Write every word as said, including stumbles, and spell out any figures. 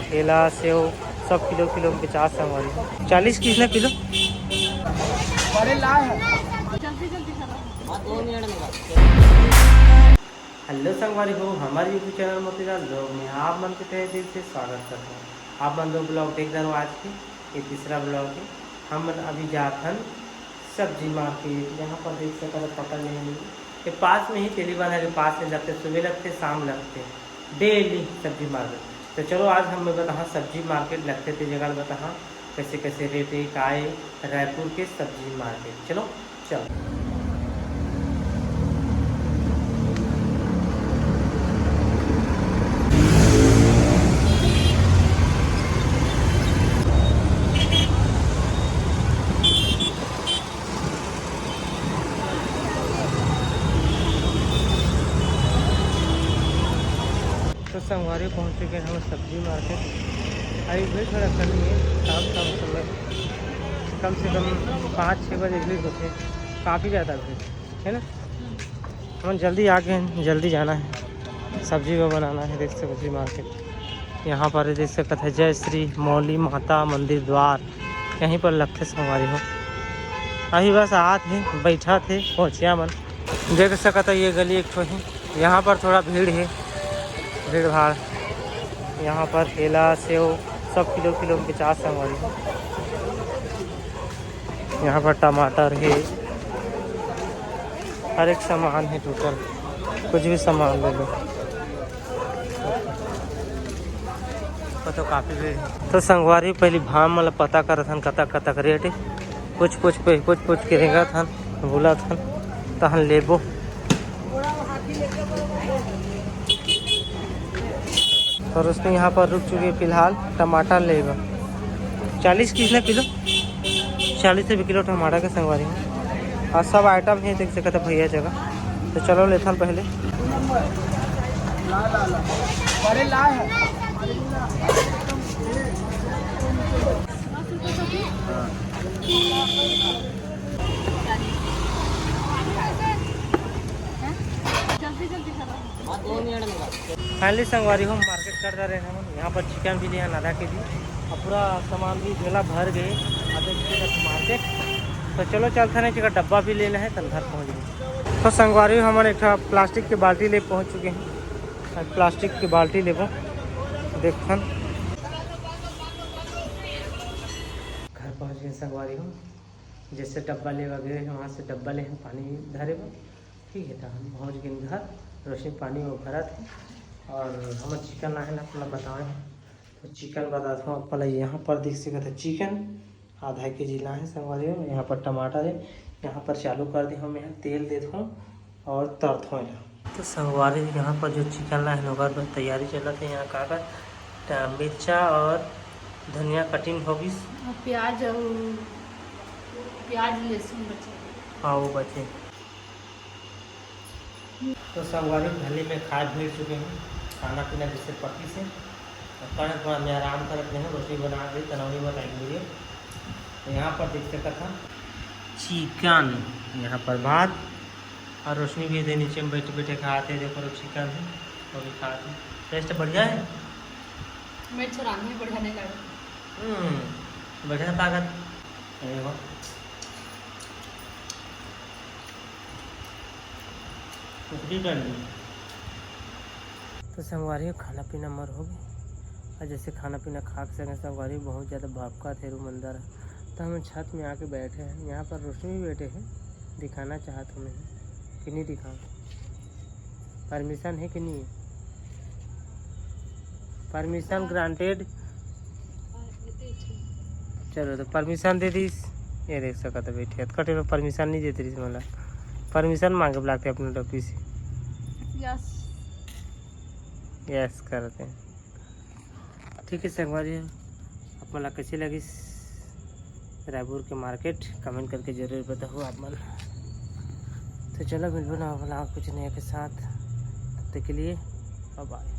केला, सेव सब kilo kilo में पचास संगवारी। चालीस किस ना किलो? हेलो संगवारी हो, हमारे YouTube चैनल मोतीलाल ब्लॉग में आप मन के तहे दिल से स्वागत करता हूँ। आप मन दो ब्लॉग देख रहे हो आज के, ये तीसरा ब्लॉग है। हम मन अभी जात हन सब्जी मार्केट। यहाँ पर देख सकते हो, पता नहीं, ये पास में ही, तेलीबांधा के पास में जाते, सुबह लगते, शाम लगते, डेली सब्जी मार्केट। तो चलो, आज हम बताहा सब्जी मार्केट लगते थे जगह बताहा कैसे कैसे रेट है, का है रायपुर के सब्जी मार्केट। चलो, चलो। तो संगवारी, पहुंच चुके हैं हम सब्जी मार्केट। अभी भीड़ थोड़ा कम ही है, शाम का समय, कम से कम पाँच छः बजे भीड़ होते, काफ़ी ज़्यादा भीड़ है ना। हम जल्दी आ गए हैं, जल्दी जाना है, सब्जी वो बनाना है। देख सकते सब्जी मार्केट यहाँ पर, देख सकते हैं जय श्री मौली माता मंदिर द्वार, यहीं पर लगते संगवारी हो। अभी बस आत है, बैठा थे, पहुँचिया मन। देख सकता ये गली एक ठो है, यहाँ पर थोड़ा भीड़ है, भीड़ भाड़। यहाँ पर केला, सेव सब किलो किलो में पचास संगवारी। यहाँ पर टमाटर है, हर एक सामान है टोटल, कुछ भी सामान ले लो। वो तो काफ़ी भीड़ है। तो संगवारी, पहली भाव मतलब पता करत हन, कतक कतक रेट है। कुछ कुछ पे कुछ कुछ के रेंगत हन, बोलत हन, तहन लेबो। और उसने यहाँ पर रुक चुके फिलहाल टमाटर लेबो। चालीस किस ना किलो? चालीस रुपये किलो टमाटर के संगवारी हो। और सब आइटम है, देख सकते भैया जगह। तो चलो लेथन पहले। फाइनली संगवारी हो, मार्केट कर रहे हैं हम। यहाँ पर चिकन भी लिया आधा के जी, और पूरा सामान भी झोला भर गए आधे किलो तक मार्केट। तो चलो चलते हैं, एक डब्बा भी लेना है, तब घर पहुँच गए। तो संगवारी हो, हमन एक ठा प्लास्टिक के बाल्टी ले पहुँच चुके हैं। अब प्लास्टिक के बाल्टी लेबो, देखथन। घर पहुँच गए संगवारी हो, जैसे डब्बा ले वगैरह वहाँ से डब्बा ले हम पानी धरे बर। ठीक है, तो हम पहुँच गए घर। रोशनी पानी वो भरत है और हमर चिकन लाहे ला अपना बताए हैं। तो चिकन बताता हूँ आप, पहले यहाँ पर देख सकते हैं चिकन आधा के जी लाहे संगवारी हो। यहाँ पर टमाटर है, यहाँ पर चालू कर दे हम, यहाँ तेल देत हूँ और तरत हूँ एला। तो संगवारी हो, यहाँ पर जो चिकन लाहे ओकर बर तैयारी चलत है। यहाँ का का ट-, मिर्चा और धनिया कटिंग हो गिस। और प्याज और प्याज लहसुन बचा। हाँ, वो बचे। तो संगवारी हो, गली में खाए भिड़ चुके हैं, खाना पीना जैसे पकी से। अब कड़क थोड़ा मैं आराम करत नहीं, रोटी बना दी, तनौनी बताएंगे मुझे। तो यहाँ पर देख सकता था चिकन, यहाँ पर भात, और रोशनी भी दे नीचे में बैठे बैठे खाते। देखो, चिकन है, वो भी खाते। टेस्ट बढ़िया है। मिर्च रांधे बढ़िया नहीं लगा। हम्म, बढ़िया ताकत। ये देखो। कुछ भी कर ली। तो संगवारी हो, खाना पीना मर हो गए। और जैसे खाना पीना खा के सके संगवारी, बहुत ज़्यादा भपका थे रूम अंदर। तो हम छत में आके बैठे हैं, यहाँ पर रोशनी भी बैठे हैं, दिखाना चाहत हमें कि नहीं दिखाओ। परमिशन है कि नहीं है? Permission granted. चलो, तो परमिशन दे दीस। ये देख सकत हो, बैठे हत कटे में परमिशन नहीं देते रहिस मोला। परमिशन मांगे लागते अपने डॉक्टर से। यस। यस करते हैं। ठीक है संगवारी, आप मन ला कैसे लगिस रायपुर के मार्केट, कमेंट करके जरूर बताओ आप मन। तो चलो, मिलबो ना वाला कुछ नया के साथ, तब तक के लिए बाय बाय।